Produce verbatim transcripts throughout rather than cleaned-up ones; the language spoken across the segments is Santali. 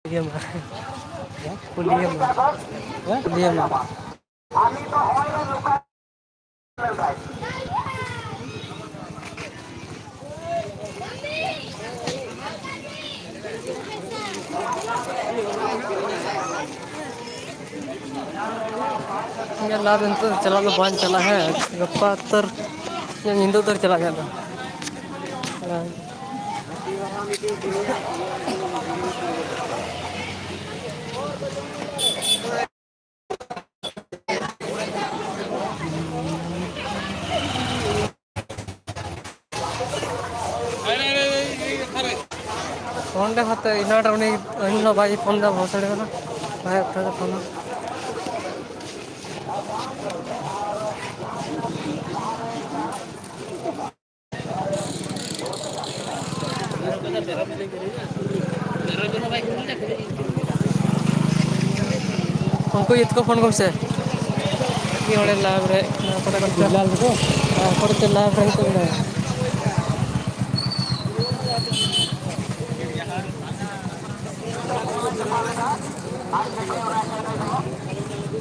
ᱯᱩᱞᱤᱭᱟᱹ ᱢᱟ᱾ ᱯᱩᱞᱤᱭᱟᱹ ᱢᱟ᱾ ᱧᱮᱞ ᱞᱟᱦᱟ ᱫᱚ ᱱᱤᱛᱚᱜ ᱫᱚ ᱪᱟᱞᱟᱜ ᱫᱚ ᱵᱟᱝ ᱪᱟᱞᱟᱜᱼᱟ, ᱦᱮᱸ, ᱜᱟᱯᱟ ᱩᱛᱟᱹᱨ ᱧᱤᱫᱟᱹ ᱩᱛᱟᱹᱨ ᱪᱟᱞᱟᱜ ᱧᱮᱞ ᱫᱚ᱾ ᱦᱮᱸ᱾ ᱯᱷᱳᱱ ᱨᱮ ᱦᱟᱛᱮ ᱮᱱᱟᱱ ᱨᱮ ᱩᱱᱤ ᱟᱹᱱᱤᱡ ᱦᱚᱸ ᱵᱟᱭ ᱯᱷᱳᱱ ᱮᱫᱟ, ᱵᱷᱚᱥᱲᱮ ᱠᱟᱱᱟ, ᱵᱟᱭ ᱩᱴᱷᱟᱹᱣ ᱮᱫᱟ ᱯᱷᱳᱱ ᱦᱚᱸ᱾ ᱩᱱᱠᱩ ᱤᱭᱟᱹ ᱛᱟᱠᱚ ᱯᱷᱳᱱ ᱠᱚᱢ ᱥᱮ᱾ ᱢᱤᱫ ᱦᱚᱲᱮ ᱞᱟᱭᱤᱵᱷ ᱨᱮ ᱦᱮᱡ ᱠᱟᱱᱟ, ᱚᱠᱚᱭ ᱴᱟᱜ ᱠᱟᱱ ᱛᱟᱭᱟ? ᱵᱤᱞᱟᱞ ᱛᱟᱠᱚ? ᱦᱮᱸ, ᱚᱠᱚᱭ ᱴᱟᱜ ᱪᱚ ᱞᱟᱭᱤᱵᱷ ᱨᱮ ᱦᱮᱡ ᱠᱟᱱᱟᱭ᱾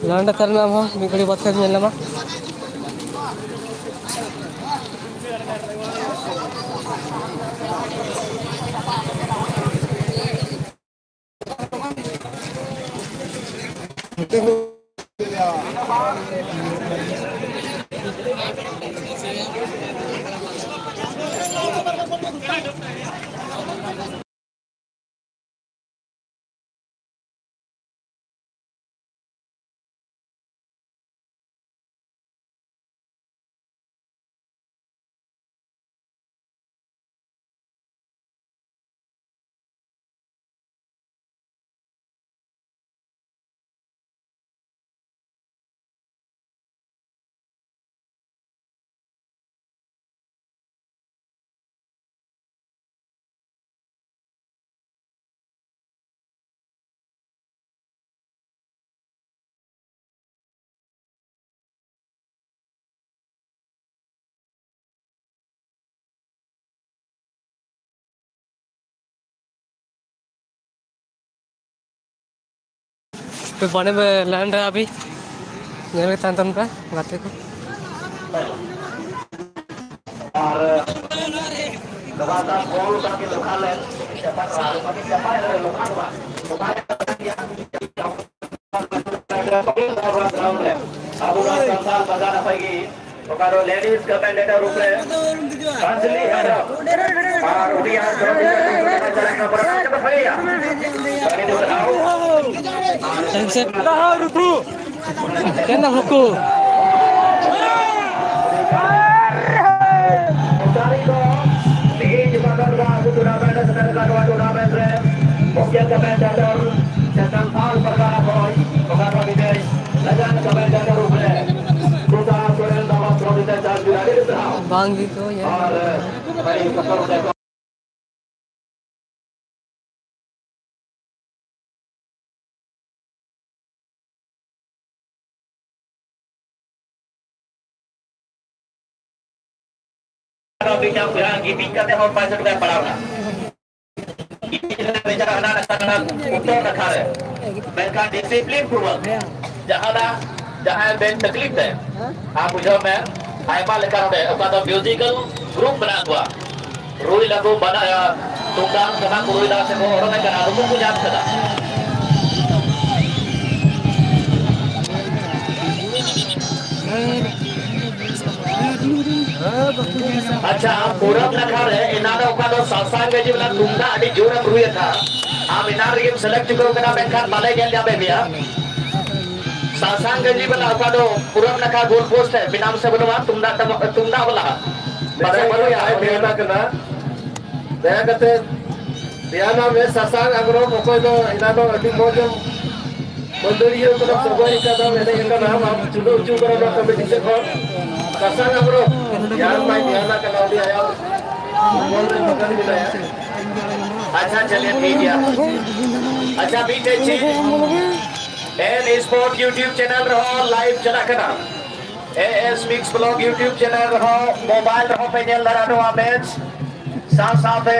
ᱞᱟᱱᱰᱟ ᱛᱟᱦᱞᱮ ᱟᱢ ᱦᱚᱸ ᱢᱤᱫ ᱜᱷᱟᱹᱲᱤ ᱵᱟᱫᱽ ᱠᱷᱟᱱ ᱧᱮᱞ ᱧᱟᱢᱟ᱾ ᱵᱟᱱᱮ ᱞᱟᱭᱤᱱ ᱨᱮ ᱟᱹᱵᱤ ᱧᱮᱞ ᱜᱮ ᱛᱟᱦᱮᱱ ᱛᱟᱵᱚᱱ ᱯᱮ ᱜᱟᱛᱮ ᱠᱚ᱾ ᱟᱨ ᱞᱟᱜᱟᱛᱟᱨ ᱵᱚᱞ ᱵᱟᱝ ᱞᱚᱠᱷᱟᱱ ᱞᱮᱱ, ᱪᱟᱯᱟᱫ ᱨᱟᱦᱟ, ᱵᱟᱝ ᱪᱟᱯᱟᱫ ᱨᱮ ᱞᱚᱠᱷᱟᱱ ᱵᱟᱝ, ᱞᱚᱠᱷᱟᱱ ᱨᱮ ᱟᱵᱚ ᱥᱟᱱᱛᱟᱲ ᱵᱟᱡᱟᱨ ᱱᱟᱯᱟᱭ ᱜᱮ᱾ ᱚᱠᱟ ᱫᱚ ᱞᱮᱰᱤᱡ ᱠᱚᱢᱮᱱᱰᱮᱴᱚᱨ ᱨᱩᱯ ᱨᱮ ᱠᱟᱡᱽᱞᱤ ᱦᱮᱢᱵᱨᱚᱢ ᱟᱨ ᱩᱱᱤᱭᱟᱜ ᱡᱚᱲ ᱨᱮ ᱪᱟᱞᱟᱜ ᱠᱟᱱᱟ ᱵᱚᱞ ᱟᱹᱰᱤ ᱡᱳᱨ ᱟᱣᱩᱴ᱾ ᱮᱢ ᱥᱮ ᱠᱮᱱᱟ ᱦᱩᱠᱩ᱾ ᱩᱱᱤ ᱠᱟᱡᱽᱞᱤ ᱦᱮᱢᱵᱨᱚᱢ ᱫᱚ ᱛᱮᱦᱮᱧ ᱚᱠᱟ ᱫᱚ ᱟᱵᱚ ᱴᱩᱨᱱᱟᱢᱮᱱᱴ ᱨᱮ ᱥᱮᱴᱮᱨ ᱟᱠᱟᱱ ᱱᱚᱣᱟ ᱴᱩᱨᱱᱟᱢᱮᱱᱴ ᱨᱮ ᱢᱩᱠᱷᱭᱟᱹ ᱠᱚᱢᱮᱱᱰᱮᱴᱚᱨ ᱥᱮ ᱥᱟᱱᱛᱟᱲ ᱯᱟᱨᱜᱟᱱᱟ ᱠᱷᱚᱱ ᱚᱠᱟ ᱫᱚ ᱢᱤᱫᱴᱮᱱ ᱞᱮᱡᱮᱱᱰ ᱠᱚᱢᱮᱱᱰᱮᱴᱚᱨ ᱨᱩᱯ ᱨᱮ ᱥᱩᱫᱷᱟ ᱥᱚᱨᱮᱱ ᱵᱟᱵᱟ ᱥᱨᱚᱢᱤᱛᱮ ᱪᱟᱨ ᱡᱩᱞᱟᱭ ᱨᱮ ᱥᱟᱶ ᱵᱟᱝ ᱜᱮ ᱠᱚ ᱧᱮᱞ ᱟᱨ ᱟᱹᱰᱤ ᱥᱚᱠᱛᱚ ᱨᱚᱴᱮ ᱠᱚ ᱟᱨ ᱢᱤᱫᱴᱟᱝ ᱯᱮᱲᱟ ᱜᱤᱛᱤᱡ ᱠᱟᱛᱮ ᱦᱚᱸ ᱯᱟᱸᱪᱥᱚ ᱴᱟᱠᱟᱭ ᱯᱟᱲᱟᱣᱱᱟ᱾ ᱜᱤᱛᱤᱡ ᱨᱮ ᱵᱮᱪᱟᱨᱟ ᱦᱟᱱᱟ ᱱᱟᱠᱷᱟ ᱠᱟᱱᱟ, ᱩᱛᱛᱚᱨ ᱱᱟᱠᱷᱟ ᱨᱮ᱾ ᱢᱮᱱᱠᱷᱟᱱ ᱰᱤᱥᱤᱯᱞᱤᱱ ᱯᱩᱨᱵᱚᱠ ᱡᱟᱦᱟᱱᱟᱜ, ᱡᱟᱦᱟᱸᱭ ᱵᱮᱱ ᱛᱟᱠᱞᱤᱯ ᱛᱮ, ᱟᱢ ᱵᱩᱡᱷᱟᱹᱣ ᱢᱮ, ᱟᱭᱢᱟ ᱞᱮᱠᱟ ᱱᱚᱰᱮ ᱚᱠᱟ ᱫᱚ ᱢᱤᱭᱩᱡᱤᱠᱟᱞ ᱜᱨᱩᱯ ᱢᱮᱱᱟᱜ ᱠᱚᱣᱟ, ᱨᱩᱭ ᱞᱟᱹᱜᱩ ᱵᱟᱱᱟ-, ᱛᱩᱢᱫᱟᱜ ᱥᱟᱢᱟᱠ ᱨᱩᱭ ᱫᱟ ᱥᱮ ᱠᱚ ᱚᱰᱚᱠ ᱟᱠᱟᱱᱟ, ᱱᱩᱠᱩ ᱠᱚ ᱧᱟᱢ ᱠᱟᱫᱟ᱾ ᱟᱪᱪᱷᱟ, ᱟᱢ ᱯᱩᱨᱟᱵ ᱱᱟᱠᱷᱟ ᱨᱮ ᱮᱱᱟᱱ ᱨᱮ ᱚᱠᱟ ᱫᱚ ᱥᱟᱥᱟᱝ ᱜᱟᱹᱡᱤ ᱵᱟᱞᱟ ᱛᱩᱢᱫᱟᱜ ᱟᱹᱰᱤ ᱡᱳᱨ ᱮᱢ ᱨᱩᱭᱮᱫ ᱛᱟᱦᱮᱸ, ᱟᱢ ᱮᱱᱟᱱ ᱨᱮᱜᱮᱢ ᱥᱮᱞᱮᱠᱴ ᱪᱩᱠᱟᱹᱣ ᱠᱟᱱᱟ, ᱢᱮᱱᱠᱷᱟᱱ ᱵᱟᱞᱮ ᱧᱮᱞ ᱧᱟᱢᱮᱫ ᱢᱮᱭᱟ᱾ ᱥᱟᱥᱟᱝ ᱜᱟᱹᱡᱤ ᱵᱟᱞᱟ ᱚᱠᱟ ᱫᱚ ᱯᱩᱨᱟᱵ ᱱᱟᱠᱷᱟ ᱜᱳᱞ ᱯᱳᱥᱴ ᱨᱮ ᱢᱮᱱᱟᱢ ᱥᱮ ᱵᱟᱹᱱᱩᱜᱼᱟ? ᱛᱩᱢᱫᱟᱜ ᱴᱟᱢᱟᱠ, ᱛᱩᱢᱫᱟᱜ ᱵᱟᱞᱟ ᱯᱟᱥᱮ ᱢᱮᱱᱟᱭ ᱵᱟᱹᱱᱩᱭᱟ᱾ ᱜᱮᱭᱟ, ᱟᱡ ᱢᱮᱱ ᱟᱠᱟᱱᱟ᱾ ᱫᱟᱭᱟ ᱠᱟᱛᱮ ᱫᱷᱮᱭᱟᱱᱟᱜ ᱢᱮ, ᱥᱟᱥᱟᱝ ᱟᱝᱨᱚᱵ ᱚᱠᱚᱭ ᱫᱚ ᱮᱱᱟᱱᱚᱜ ᱟᱹᱰᱤ ᱢᱚᱡᱽ ᱮᱢ ᱢᱟᱹᱫᱟᱹᱲᱤᱭᱟᱹ ᱠᱟᱱᱟ, ᱥᱚᱜᱚᱭ ᱞᱮᱠᱟ ᱫᱚᱢ ᱮᱱᱮᱡ ᱟᱠᱟᱱᱟ, ᱟᱢ ᱪᱩᱞᱟᱹᱣ ᱦᱚᱪᱚ ᱠᱟᱱᱟ ᱱᱚᱣᱟ ᱠᱚᱢᱤᱴᱤ ᱥᱮᱫ ᱠᱷᱚᱱ᱾ ᱥᱟᱥᱟᱝ ᱟᱝᱨᱚᱵ ᱫᱷᱮᱭᱟᱱ ᱢᱟᱭ ᱫᱷᱮᱭᱟᱱ ᱟᱠᱟᱱᱟ, ᱩᱱᱤ ᱟᱭᱟᱜ ᱵᱚᱞ ᱨᱮ ᱢᱚᱜᱚᱱ ᱢᱮᱱᱟᱭᱟ᱾ ᱟᱪᱪᱷᱟ, ᱪᱚᱞᱤᱭᱮ, ᱴᱷᱤᱠ ᱜᱮᱭᱟ᱾ ᱟᱪᱪᱷᱟ, ᱢᱤᱫᱴᱮᱡ ᱪᱮᱫ, ᱮᱱ ᱥᱯᱳᱨᱴ YouTube ᱪᱮᱱᱮᱞ ᱨᱮᱦᱚᱸ ᱞᱟᱭᱤᱵᱷ ᱪᱟᱞᱟᱜ ᱠᱟᱱᱟ᱾ ᱮ S mix blog YouTube channel ᱨᱮᱦᱚᱸ, ᱢᱳᱵᱟᱭᱤᱞ ᱨᱮᱦᱚᱸ ᱯᱮ ᱧᱮᱞ ᱫᱟᱲᱮᱭᱟᱜᱼᱟ ᱱᱚᱣᱟ ᱢᱮᱪ᱾ ᱥᱟᱶ ᱥᱟᱶᱛᱮ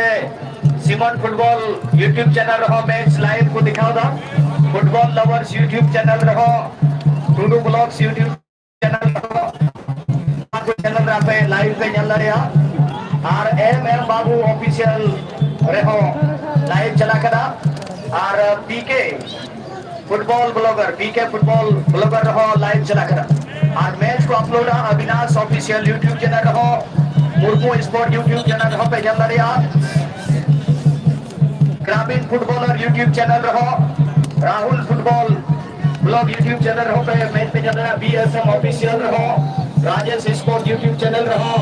ᱥᱤᱢᱚᱱ ᱯᱷᱩᱴᱵᱚᱞ YouTube ᱪᱮᱱᱮᱞ ᱨᱮᱦᱚᱸ ᱢᱮᱪ ᱞᱟᱭᱤᱵᱷ ᱠᱚ ᱫᱮᱠᱷᱟᱣ ᱫᱟ᱾ Football Lovers YouTube channel ᱨᱮᱦᱚᱸ, Tudu Vlogs YouTube channel ᱨᱮᱦᱚᱸ, ᱱᱚᱣᱟ ᱠᱚ channel ᱨᱮ ᱟᱯᱮ live ᱯᱮ ᱧᱮᱞ ᱫᱟᱲᱮᱭᱟᱜᱼᱟ᱾ ᱟᱨ M M Babu Official ᱨᱮᱦᱚᱸ live ᱪᱟᱞᱟᱜ ᱠᱟᱱᱟ᱾ ᱟᱨ P K Football Blogger, P K Football Blogger ᱨᱮᱦᱚᱸ live ᱪᱟᱞᱟᱜ ᱠᱟᱱᱟ᱾ ᱟᱨ match ᱠᱚ uploadᱟ Avinash Official YouTube channel ᱨᱮᱦᱚᱸ, Murmu Sport YouTube channel ᱨᱮᱦᱚᱸ ᱯᱮ ᱧᱮᱞ ᱫᱟᱲᱮᱭᱟᱜᱼᱟ᱾ Gramin Footballer YouTube channel ᱨᱮᱦᱚᱸ, Rahul Football Blog YouTube channel ᱨᱮᱦᱚᱸ ᱯᱮ match ᱯᱮ ᱧᱮᱞ ᱫᱟᱲᱮᱭᱟᱜᱼᱟ᱾ B S M Official ᱨᱮᱦᱚᱸ, Rajesh Sport YouTube channel ᱨᱮᱦᱚᱸ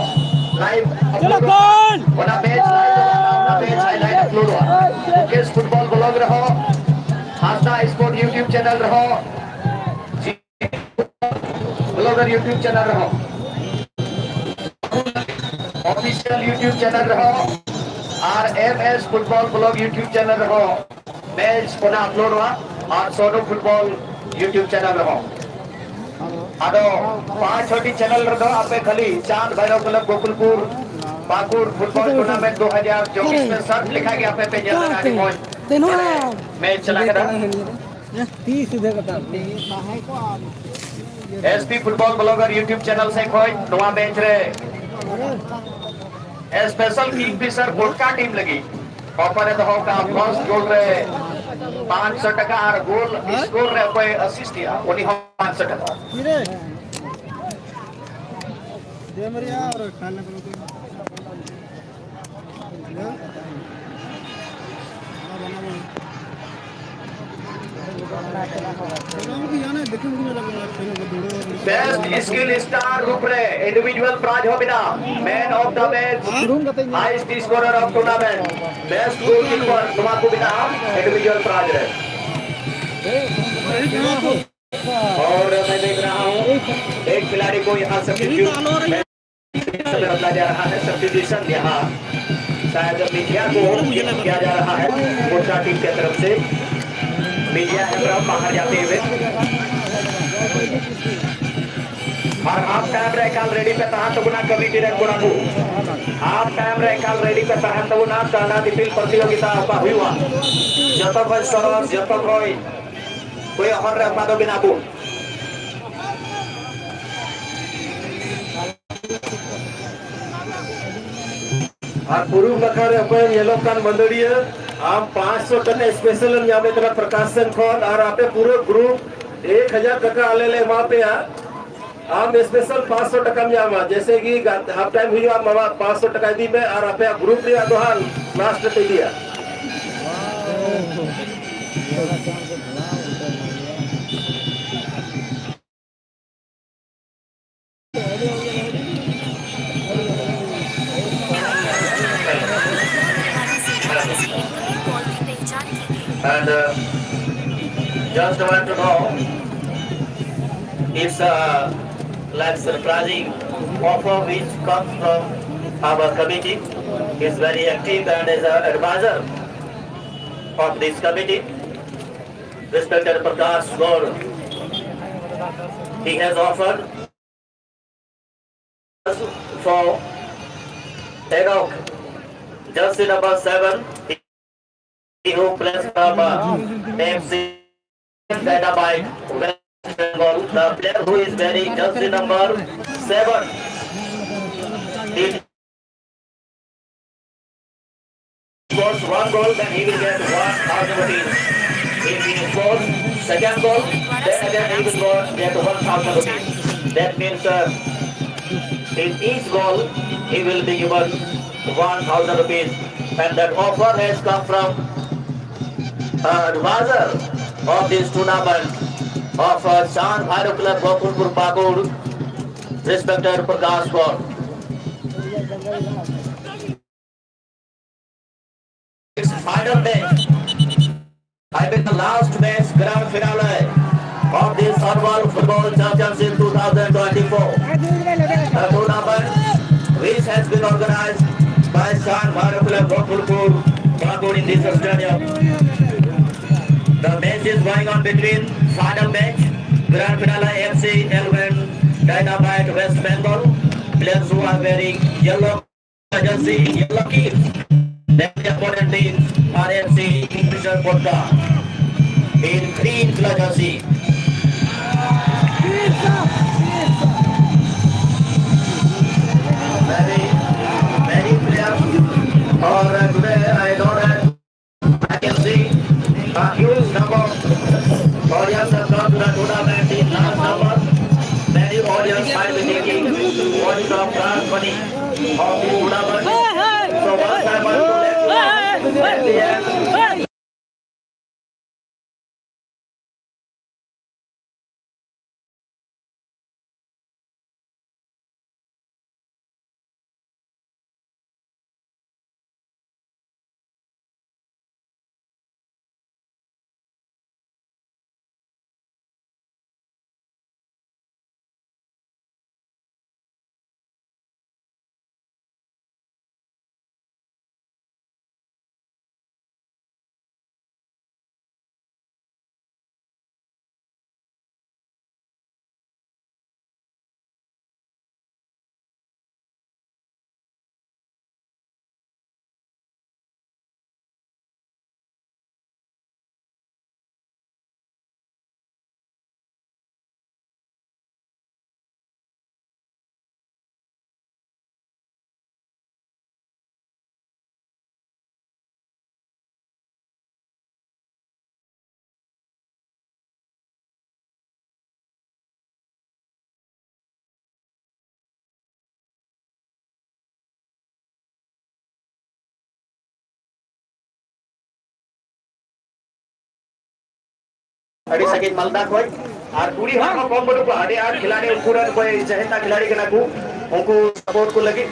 live upload᱾ ᱚᱱᱟ match live ᱚᱱᱟ match highlight uploadᱚᱜᱼᱟ᱾ Mukesh Football Blog ᱨᱮᱦᱚᱸ, Hasda Sport YouTube channel ᱨᱮᱦᱚᱸ, Blogger YouTube channel ᱨᱮᱦᱚᱸ, Official YouTube channel ᱨᱮᱦᱚᱸ, ᱟᱨ M S Football Blog YouTube channel ᱨᱮᱦᱚᱸ match ᱚᱱᱟ uploadᱚᱜᱼᱟ, ᱟᱨ Sonu Football YouTube channel ᱨᱮᱦᱚᱸ᱾ ᱟᱫᱚ ᱯᱟᱸᱪ ᱪᱷᱚᱴᱤ channel ᱨᱮᱫᱚ ᱟᱯᱮ ᱠᱷᱟᱹᱞᱤ ᱪᱟᱸᱫ ᱵᱷᱟᱭᱨᱚ ᱠᱞᱟᱵᱽ ᱜᱳᱠᱩᱞᱯᱩᱨ ᱯᱟᱹᱠᱩᱲ football tournament ᱫᱩ ᱦᱟᱡᱟᱨ ᱪᱚᱵᱵᱤᱥ ᱯᱮ search ᱞᱮᱠᱷᱟᱱ ᱜᱮ ᱟᱯᱮ ᱯᱮ ᱧᱮᱞ ᱫᱟᱲᱮᱭᱟᱜᱼᱟ ᱟᱹᱰᱤ ᱢᱚᱡᱽ match ᱪᱟᱞᱟᱜ ᱠᱟᱱᱟ᱾ ᱛᱤᱥ ᱥᱤᱫᱷᱟᱹ ᱠᱟᱛᱷᱟ᱾ S P Football Blogger YouTube channel ᱥᱮᱫ ᱠᱷᱚᱱ ᱱᱚᱣᱟ match ᱨᱮ special Kingfisher ᱵᱷᱚᱴᱠᱟ team ᱞᱟᱹᱜᱤᱫ offer ᱮ ᱫᱚᱦᱚ ᱠᱟᱜᱼᱟ᱾ First goal ᱨᱮ ᱯᱟᱸᱪᱥᱚ ᱴᱟᱠᱟ ᱟᱨ goal score ᱨᱮ ᱚᱠᱚᱭ assist ᱮᱫᱟ ᱩᱱᱤ ᱦᱚᱸ ᱯᱟᱸᱪᱥᱚ ᱴᱟᱠᱟ᱾ Best Skill Star ᱨᱩᱯ ᱨᱮ individual prize ᱦᱚᱸ ᱢᱮᱱᱟᱜᱼᱟ᱾ Man of the match, highest scorer of tournament, best goalkeeper, ᱱᱚᱣᱟ ᱠᱚ ᱢᱮᱱᱟᱜᱼᱟ individual prize ᱨᱮ᱾ और मैं देख रहा हूँ एक खिलाड़ी को यहाँ substitute बदला जा रहा है, substitution यहाँ शायद मीडिया को किया जा रहा है मोर्चा टीम की तरफ से। मीडिया हेमब्रम बाहर जाते हुए ᱟᱨ half time ᱨᱮ ᱮᱠᱟᱞ ready ᱯᱮ ᱛᱟᱦᱮᱱ ᱛᱟᱵᱚᱱᱟ ᱠᱚᱢᱤᱴᱤ ᱨᱮᱱ ᱠᱚᱲᱟ ᱠᱚ᱾ Half time ᱨᱮ ᱮᱠᱟᱞ ready ᱯᱮ ᱛᱟᱦᱮᱱ ᱛᱟᱵᱚᱱᱟ, ᱴᱟᱸᱰᱟ ᱫᱤᱯᱤᱞ ᱯᱨᱚᱛᱤᱡᱳᱜᱤᱛᱟ ᱚᱠᱟ ᱦᱩᱭᱩᱜᱼᱟ, ᱡᱚᱛᱚ ᱠᱷᱚᱱ ᱥᱚᱨᱚᱥ, ᱡᱚᱛᱚ ᱠᱷᱚᱱ ᱠᱚᱭᱚᱜ ᱦᱚᱨ ᱨᱮ ᱚᱠᱟ ᱫᱚ ᱢᱮᱱᱟᱜ ᱵᱚᱱ᱾ ᱟᱨ ᱯᱩᱨᱩᱵ ᱱᱟᱠᱷᱟ ᱨᱮ ᱚᱠᱚᱭ ᱧᱮᱞᱚᱜ ᱠᱟᱱ ᱢᱟᱹᱫᱟᱹᱲᱤᱭᱟᱹ, ᱟᱢ ᱯᱟᱸᱪᱥᱚ ᱴᱟᱠᱟ ᱥᱯᱮᱥᱟᱞ ᱮᱢ ᱧᱟᱢᱮ ᱠᱟᱱᱟ ᱯᱨᱚᱠᱟᱥ ᱥᱮᱱ ᱠᱷᱚᱱ, ᱟᱨ ᱟᱯᱮ ᱯᱩᱨᱟᱹ ᱜᱨᱩᱯ ᱮᱠ ᱦᱟᱡᱟᱨ ᱴᱟᱠᱟ ᱟᱞᱮ ᱞᱮ ᱮᱢᱟ ᱯᱮᱭᱟ᱾ ᱟᱢ ᱥᱯᱮᱥᱟᱞ ᱯᱟᱸᱪᱥᱚ ᱴᱟᱠᱟᱢ ᱧᱟᱢᱟ, ᱡᱮᱭᱥᱮ ᱠᱤ ᱦᱟᱯ ᱴᱟᱭᱤᱢ ᱦᱩᱭᱩᱜᱼᱟ, ᱟᱢᱟᱜ ᱯᱟᱸᱪᱥᱚ ᱴᱟᱠᱟ ᱤᱫᱤ ᱢᱮ ᱟᱨ ᱟᱯᱮᱭᱟᱜ ᱜᱨᱩᱯ ᱨᱮᱭᱟᱜ ᱫᱚ ᱦᱟᱸᱜ ᱞᱟᱥᱴ ᱨᱮ ᱤᱫᱤᱭᱟ᱾ And uh, just want to know, it's a like surprising offer which comes from our committee. He's very active and is an advisor of this committee. Respected Prakash Gaur, he has offered for Edok, jersey number seven, he who plays from uh, F C Dynamite West Bengal, the player who is wearing jersey number seven. He scores one goal, then he will get one thousand rupees. If he scores second goal, then again he will go, get one thousand rupees. That means uh, in each goal, he will be given one thousand rupees. And that offer has come from uh, advisor of this tournament of uh, Chan Bhairo Club, Gokul Pakur, respected Prakash Gaur. Final match, I mean the last match, grand finale of this Urban Football Championship two thousand twenty-four. The tournament, which has been organized by Chan Bhairo Club Gokul Pakur in this stadium. The match is going on between final match, grand finale F C eleven Dynamite West Bengal. Players who are wearing yellow jersey, yellow kits. Then the opponent is R F C Kingfisher Kotka. in green color jersey. Very, very player और today I know that I can see a huge number of audience have come to the tournament in large number. Many audience might be thinking, what is the prize money of this tournament? So once I want to let you know, at the end, ᱟᱹᱰᱤ ᱥᱟᱺᱜᱤᱧ ᱢᱟᱞᱫᱟ ᱠᱷᱚᱱ᱾ ᱟᱨ ᱠᱩᱲᱤ ᱦᱚᱲ ᱦᱚᱸ ᱠᱚᱢ ᱵᱟᱹᱱᱩᱜ ᱠᱚᱣᱟ, ᱟᱹᱰᱤ ᱟᱸᱴ ᱠᱷᱤᱞᱟᱲᱤ ᱩᱱᱠᱩ ᱨᱮᱱ ᱚᱠᱚᱭ ᱪᱮᱦᱮᱛᱟ ᱠᱷᱤᱞᱟᱲᱤ ᱠᱟᱱᱟ ᱠᱚ, ᱩᱱᱠᱩ ᱥᱟᱯᱳᱨᱴ ᱠᱚ ᱞᱟᱹᱜᱤᱫ᱾